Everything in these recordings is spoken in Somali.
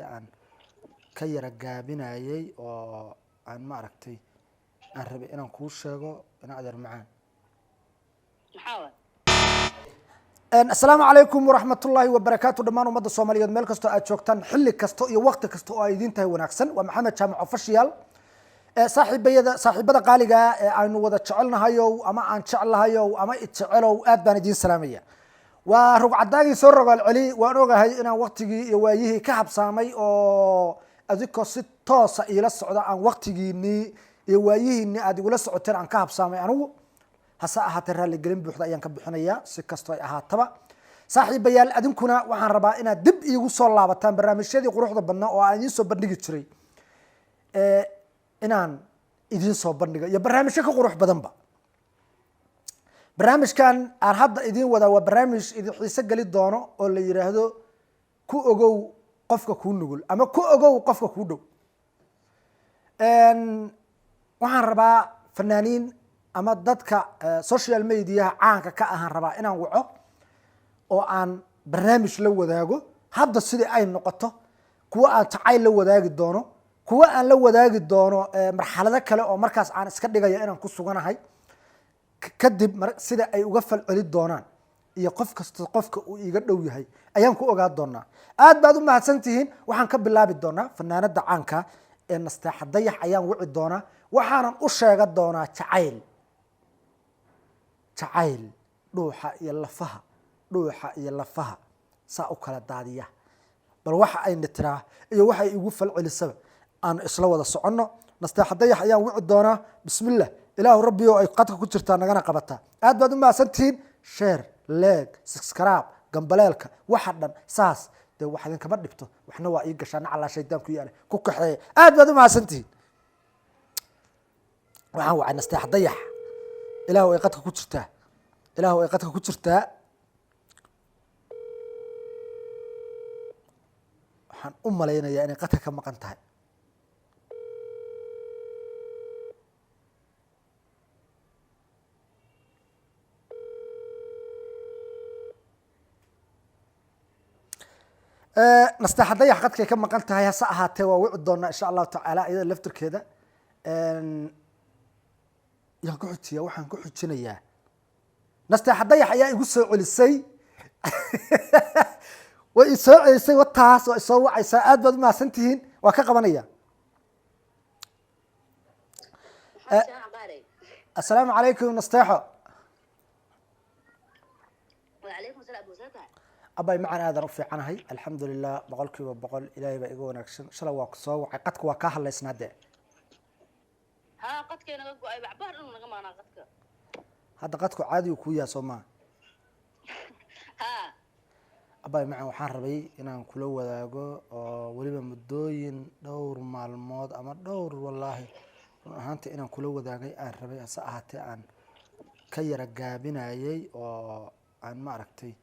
Aan ka yara gaabinayay oo aan maaragtay aan rabay inaan kuu sheego ina adeer macaan. Maxaa waay? Asalaamu calaykum waraxmatullaahi wabarakaatu. Dhammaan ummadda Soomaaliyeed meel kastoo aad joogtaan, xilli kasta iyo waqti kasta oo ay idiin tahay wanaagsan. Waa Maxamed Jaamac Official. Saaxiibayada, saaxiibada qaaliga ah ee aynu wada jecelnahayow ama aan jeclahayow ama ijecelow, aad baan idiin salaamaya. Waa rugcadaagii soo rogaal celi. Waan ogahay inaan waqtigii iyo waayihii ka habsaamay oo adikoo si toosa iila socda aan waqtigiinii iyo waayihiinii aad igula socoteen aan ka habsaamay anigu. Hase ahaatee, raalligelin buuxda ayaan ka bixinayaa si kastoo ay ahaataba. Saaxiibayaal, adinkuna waxaan rabaa inaad dib iigu soo laabataan barnaamijyadii quruxda badnaa oo aan idiin soo bandhigi jiray, inaan idiin soo bandhigo iyo barnaamijyo ka qurux badanba. Barnaamijkan aan hadda idiin wadaa waa barnaamij idin xiise geli doono oo la yidhaahdo "Ku ogow qofka kuu nugul" ama "Ku ogow qofka kuu dhow". Waxaan rabaa fanaaniin ama dadka social mediaha caanka ka ahaan rabaa inaan waco oo aan barnaamij la wadaago. Hadda sidii ay noqoto, kuwa aan jacayl la wadaagi doono, kuwa aan la wadaagi doono marxalado kale oo markaas aan iska dhigayo inaan ku suganahay, kadib sida ay uga falceli doonaan iyo qof kasta qofka uu iiga dhow yahay ayaan ku ogaa doonaa. Aad baad u mahadsan tihiin. Waxaan ka bilaabi doonaa fanaanada caanka ee Nasteexa Dayax ayaan wici doonaa. Waxaanan u sheegan doonaa jacayl, jacayl dhuuxa iyo lafaha, dhuuxa iyo lafaha saa u kala daadiya. Bal waxa ayna tiraa iyo waxay igu falcelisaba aan isla wada soconno. Nasteexa Dayax ayaan wici doonaa. Bismillah, Ilaahu Rabbi oo ay qadka ku jirtaa nagana qabataa. Aad baad u mahadsantihiin. Share, like, subscribe, gambaleelka, waxa dhan saas dee wax idinkama dhibto, waxna waa ii gashaa. Nacalaa shaydaan ku yaale ku kaxeeya. Aad baad u mahadsantihiin. Waxaan wacay Nasteexa Dayax. Ilaahu ay qadka ku jirtaa, Ilaahu ay qadka ku jirtaa. Waxaan u malaynayaa inay qadka ka maqan tahay. Nasteexa Dayax qadkay ka maqan tahay. Hase ahaatee, waa wici doonaa insha Allahu tacaala iyada laftirkeeda. Yaan ku xujiya? Waxaan ku xujinayaa Nasteexa Dayax ayaa igu soo celisay, way i soo celisay. Wataas waa isoo wacaysaa. Aad baad umahadsan tihiin. Waa ka qabanaya. Maxaa jaamac qaaray? Assalaamu calaykum, Nasteexo. Wacalaykum asalaam, abu tahay. Abay macaan, aadan u fiicanahay, alxamdulilah, 100%. Ilaahay baa iga wanaagsan. Shalay waa ku soo wacay, qadka waa kaa hadlaysnaa dee. Haa, qadkay naga go-ay, bacbaar dhan naga maanaa qadka. Hadda qadku caadigu kuu yaha, soo maa? Haa. Abay macaan, waxaan rabay inaan kula wadaago oo weliba muddooyin dhowr maalmood ama dhowr, wallaahi run ahaanta inaan kula wadaagay aan rabay. Hase ahaatee, aan ka yara gaabinayay oo aan maaragtay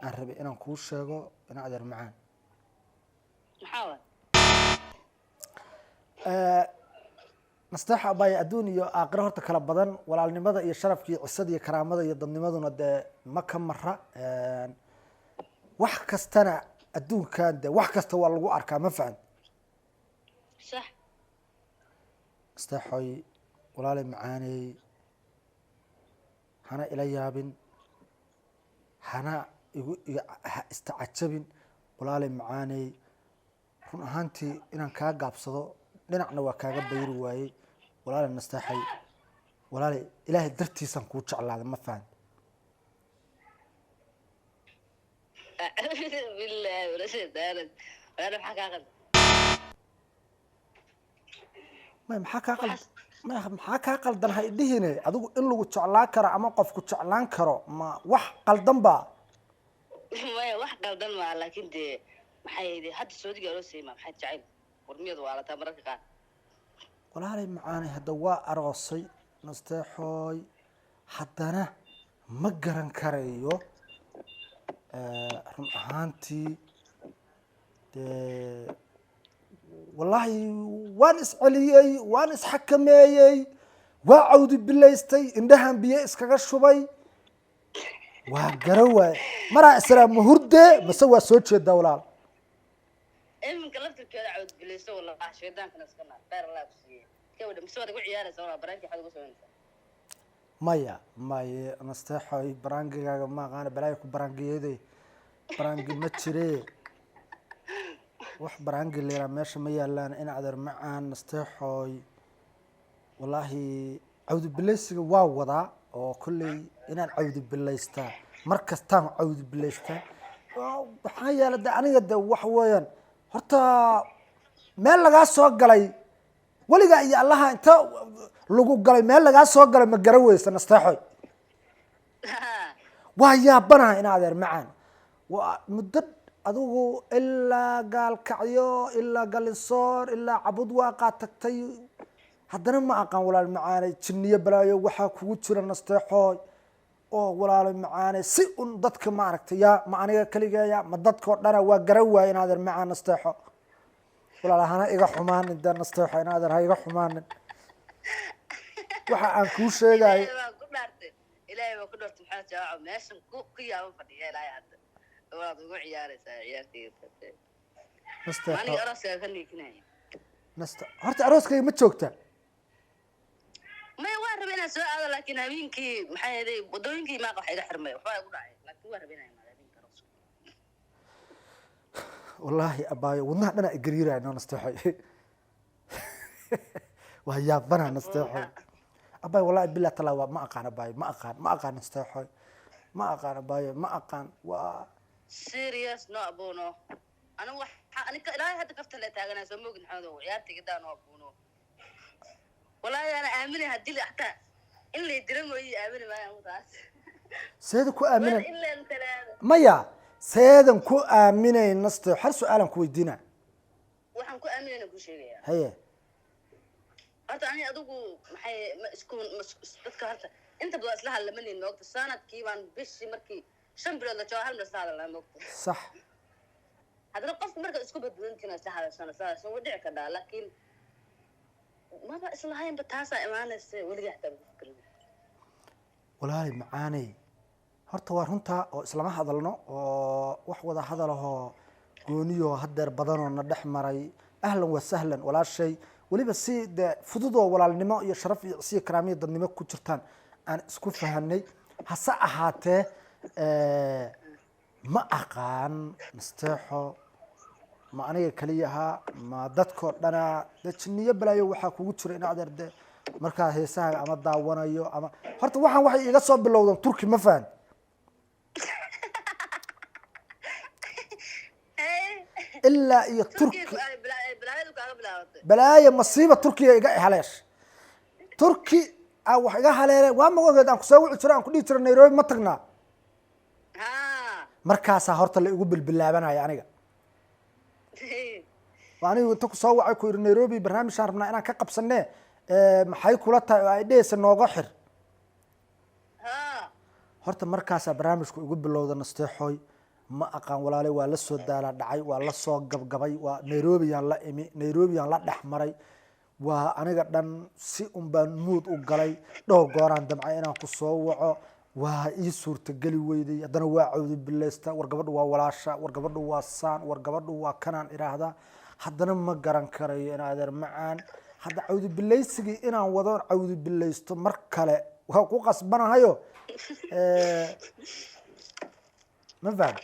aan rabay inaan kuu sheego ina adeer macaan. Maxaa waay? Nasteexa abaya, adduun iyo aakhiro horta kala badan. Walaalnimada iyo sharafka iyo cisada iyo karaamada iyo dadnimaduna dee ma ka mara. Wax kastana adduunkan dee wax kasta waa lagu arkaa, ma fahan? Sax. Nasteexoy, walaalay macaaney, hana ila yaabin, hana igu iga ha istacajabin. Walaalay macaaney, run ahaantii inaan kaa gaabsado dhinacna waa kaaga bayri waayey. Walaalay Nasteexay, walaalay, Ilaahay dartiisaan kuu jeclaaday, ma fahan? Acuudu billaahi mina shaytaani. Walaal, maxaa kaa qaldan? May, maxaa kaa qaldan? May, maxaa kaa qaldan ha idhihine. Adigu in lagu jeclaan karo ama qofku jeclaan karo ma wax qaldan ba? Maya, wax qaldan maa, laakiin dee maxay ahayd hadda Sacuudiga aroosay ma maxay jacayl war miyad waalataa mararka qaar? Walaalay macaanay, hadda waa aroosay, Nasteexooy. Haddana ma garan karayo. Run ahaantii dee wallaahi waan isceliyey, waan isxakameeyey, waa cawdi bilaystay, indhahan biyo iskaga shubay, waa gara waaye. Maraa israa ma hurdee mase waa soo jeedaa, walaal? Iminka laftirkeeda cawd bilayso, wallahi shaydaankana iska naar, khayr Allah ku siiyey. Gabadha mise waad igu ciyaaraysaa walaa baraankii waxaad ugu samaynaysaa? Maya, maye Nasteexoy, baraangigaaga ma aqaana, balaayo ku baraangiyeeday, baraangi ma jire, wax baraangi leeraa meesha ma yaalaan. In adeer macaan Nasteexoy, wallaahi cawdi bilaysiga waa wadaa oo kolley inaan cawdi bilaystaa, mar kastaan cawdi bilaystaa. Waxaa yeelay de aniga de waxa weeyaan horta meel lagaa soo galay weligaa iyo Allaha inta lagu galay meel lagaa soo galay ma garan weysa Nasteexoy. Waa yaabanaha in adeer macaan, waa muddo adigu ilaa Gaalkacyo, ilaa Galinsoor, ilaa Cabud Waaqaa tagtay, haddana ma aqaan walaal macaanay, jinniyo balaayo waxaa kugu jira Nasteexooy oo walaalo macaanay si un dadka maaragtay yaa ma aniga keligeeya ma dadkao dhana waa garan waaya. In adeer macaan Nasteexo, walaal hana iga xumaanin dee. Nasteexo, in adeer ha iga xumaanin waxa aan kuu sheegayo. Ilaahay baan ku dhaartay, Ilaahay baan ku dhaartay, Maxamed Jaaco, meeshan ku yaaban fadhiya ilaahay hadda waad ugu ciyaaraysaa ciyaartayda. Nasteexo. Aniga arooskaaga ka niikinaya. Nasta, horta arooskayga ma joogta? Maya, waan rabay inaan soo aado, laakiin habeenkii maxay ahayd wadooyinkii maaqa wax iga xirmay, waxbaa igu dhacay, laakiin waan rabay inaan imaado habeenka arooska. Wallaahi abaayo, wadnaha dhanaa igariiraya noo Nasteexoy, waa yaabana Nasteexoy abaayo, wallahi billah talaa waa ma aqaan abaayo, ma aqaan, ma aqaan Nasteexoy, ma aqaan abaayo, ma aqaan waa. Serious no abuno, anigu waxa anika ilaahay hadda kaftan la taaganaa soo moogin Maxamed oo ciyaartayga daan oo abuno, wallahi ana aaminay haddii xataa in lay dilo mooye aamini maayo anigu taas. Seeda ku aaminan? In leen talaado. Maya, seedan ku aaminay Nasteexo? Hal su-aalan ku weydiina. Waxaan ku aaminayna ku sheegayaa. Haye. Horta ani adigu maxay ma isku dadka horta inta badan isla hadlamanin moogta, sanadkii baan bishii markii 5 bilood la joogo hal mar isla hadalnaa moogta. Sax. Haddana qofku marka isku badbadantiin isla hadashaan, isla hadashaan way dhici kardhaa, laakiin maba islahaynba taasaa imaanaysa weligaa xataa maku fikrin. Walaali macaaney, horta waa runtaa oo islama hadalno oo wax wada hadalahoo gooniyo hadeer badanoo na dhex maray. Ahlan wa sahlan walaashay, weliba si dee fudud oo walaalnimo iyo sharaf iyo cisiyo karaamiyo dadnimo ku jirtaan aan isku fahanay. Hase ahaatee ma aqaan Nasteexo, ma aniga keliyaha ma dadkoo dhana dee jinniyo balaayo waxaa kugu jira in adeer de markaa heesaha ama daawanayo ama horta waxaan waxay iga soo bilowdan Turki, ma fahan? Ilaa iyo Turki. Bilaayadu kaaga bilaabatay. Balaayo masiiba Turkiya iga haleesh, Turki aa wax iga haleele. Waa ma ogeed aan kusoo wici jiro, aan ku dhihi jiro Nairobi ma tagnaa? Ha. Markaasaa horta la igu bilbilaabanaya aniga. Waa anigu inta kusoo wacay ku yidhi Nairobi barnaamijaan rabnaa inaan ka qabsanee, maxay kula tahay oo ay dhehaysa nooga xir. Ha. Horta markaasaa barnaamijku igu bilowda Nasteexooy. Ma aqaan walaale, waa la soo daala dhacay, waa la soo gabgabay, waa Nairobiyaan la imi, Nairobiyaan la dhex maray, waa aniga dhan si un baan mood u galay. Dhowr gooraan damcay inaan ku soo waco, waa ii suurtageli weyday. Haddana waa cawdi bilaysta, war gabadhu waa walaasha, war gabadhu waa saan, war gabadhu waa kanaan idhaahdaa, haddana ma garan karayo in adeer macaan. Hadda cawdi bilaysigii inaan wado cawdi bilaysto mar kale waa ku qasbanahayo. Ma faham.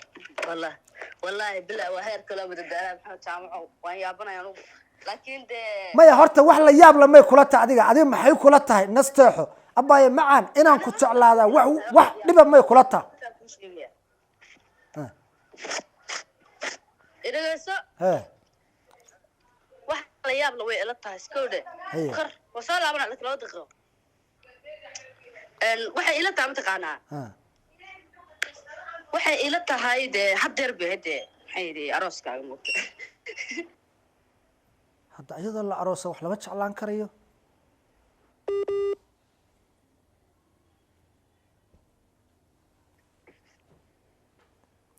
Wallahi wallahi bila waa heer kaloo madadaala Maxamed Jaamaco, waan yaabanaya anugu, laakiin dee. Maya, horta wax la yaab lamay kula tahay adiga? Adiga maxay kula tahay Nasteexo abaaye macaan, inaan ku jeclaadaa wax dhiba may kula tahay? Intaan kuu sheegaya. Ah. Idhageyso. He. Wax la yaab la way ila tahay iskowdhe. Haye. Kor waa soo laabana laakiin 2 daqiiqo. Waxay ila tahay mataqaanaa? Ha. Waxay ila tahay dee haddeer be dee maxay yidhi arooskaaga moogta. Hadda iyadoo la aroosa wax lama jeclaan karayo.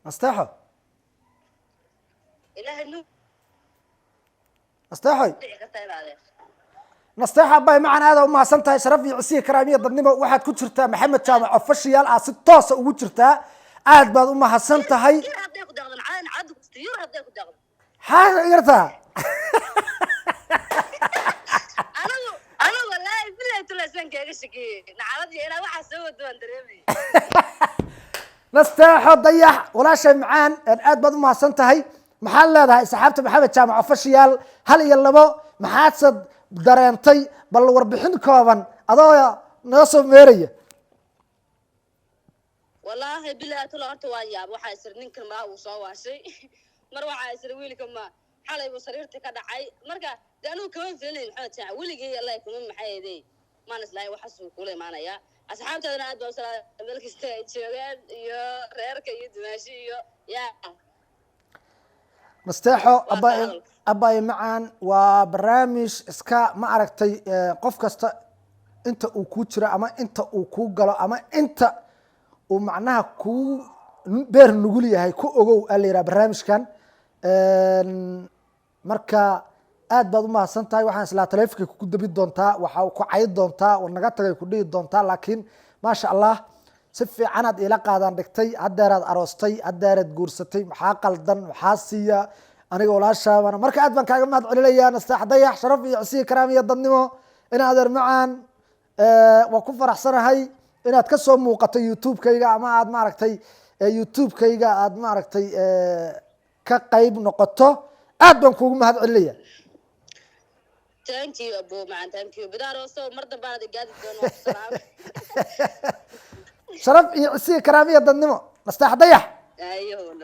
Nasteexo. Ilaahay nu Nasteexoy. Dhici kartaa inaadee. Nasteexa abay macan, aada umahadsan tahay, sharaf iyo cisiya karaamiya dadnimo. Waxaad ku jirtaa Maxamed Jaamac Official aa si toosa ugu jirtaa, aad baad umahadsan tahay. Yar hadday ku daaqdan caadan cadda kusto, yar hadday ku daaqdan. Xaa igartaa? Anigu wallaahi bilahi tulaasaan kaaga shakiyey, nacalad iyo inaa waxaa soo wado waan dareemay. Nasteexo Dayax, walaashay macaan, aad baad u mahadsan tahay. Maxaad leedahay saxaabta Maxamed Jaamac Official? Hal iyo labo, maxaadse dareentay? Bal warbixin kooban adoo noo soo meeraya. Wallaahi bilahi tula, horta waan yaab. Waxaa isir ninkan maa uu soo waashay mar, waxaa isir wiilka ma xalay buu sariirta ka dhacay. Marka de anigu kama filanayn Maxamed Jaac weligay, Allah kuma maxay ahaydey, maan islahayn waxaasuu kula imaanayaa. Asxaabtaadana aad baa u salaamay meel kasta ay joogaan, iyo reerka iyo dumaashi iyo ya. Nasteexo, Waa abay, taal. Abay macaan, waa barnaamij iska ma aragtay, qof kasta inta uu kuu jiro ama inta uu kuu galo ama inta uu macnaha kuu beer nugul yahay ku ogow aa la yidhaha barnaamijkan. Marka aad baad u mahadsan tahay. Waxaan islaa taleefonka kugu dabi doontaa, waxa ku cayi doontaa, war naga tagay ku dhihi doontaa, laakiin maasha Allah, si fiicanaad iila qaadaan dhigtay. Haddeeraad aroostay, haddeeraad guursatay, maxaa qaldan, maxaa siiya aniga walaashaabana. Marka aad baan kaaga mahad celinayaa, Nasteex Dayax. Sharaf iyo cisiyo karaam iyo dadnimo in adeer macaan. Waan ku faraxsanahay inaad ka soo muuqato YouTube-kayga ama aad maaragtay YouTube-kayga aad maaragtay ka qayb noqoto. Aad baan kuugu mahad celinaya. Thank you, abo macan, thank you. Bidaarooso mar dambaanad igaadi doono, waa ku salaamay. Sharaf iyo cisiyo karaam iyo dadnimo, Nasteex Dayax. Ayo.